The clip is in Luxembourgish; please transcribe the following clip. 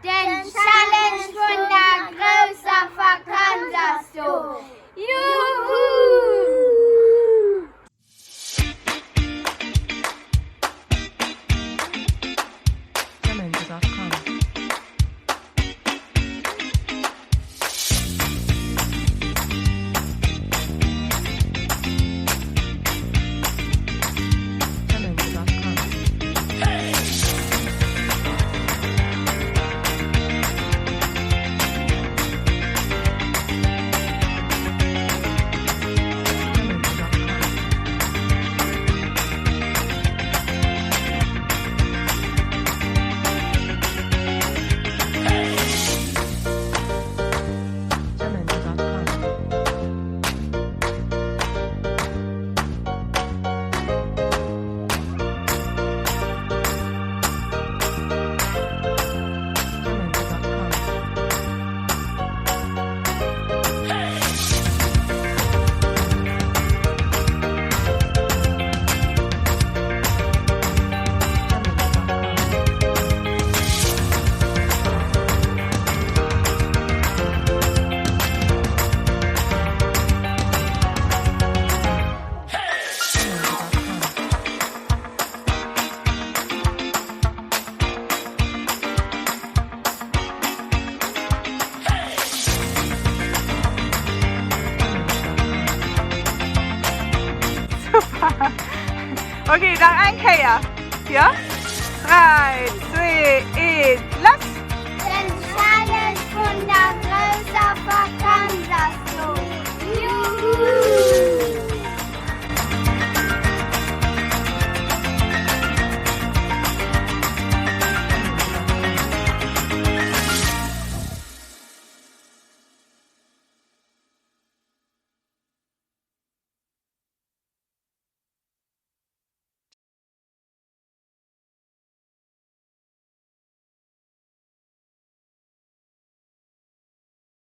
Den Challenge vun der grousser Vakanz ass do! Juhu! Super! Ok, nach eng Kéier. Jo? 3, 2, 1, lass! Den Challenge vun der grousser Vakanz ass do! Juhu!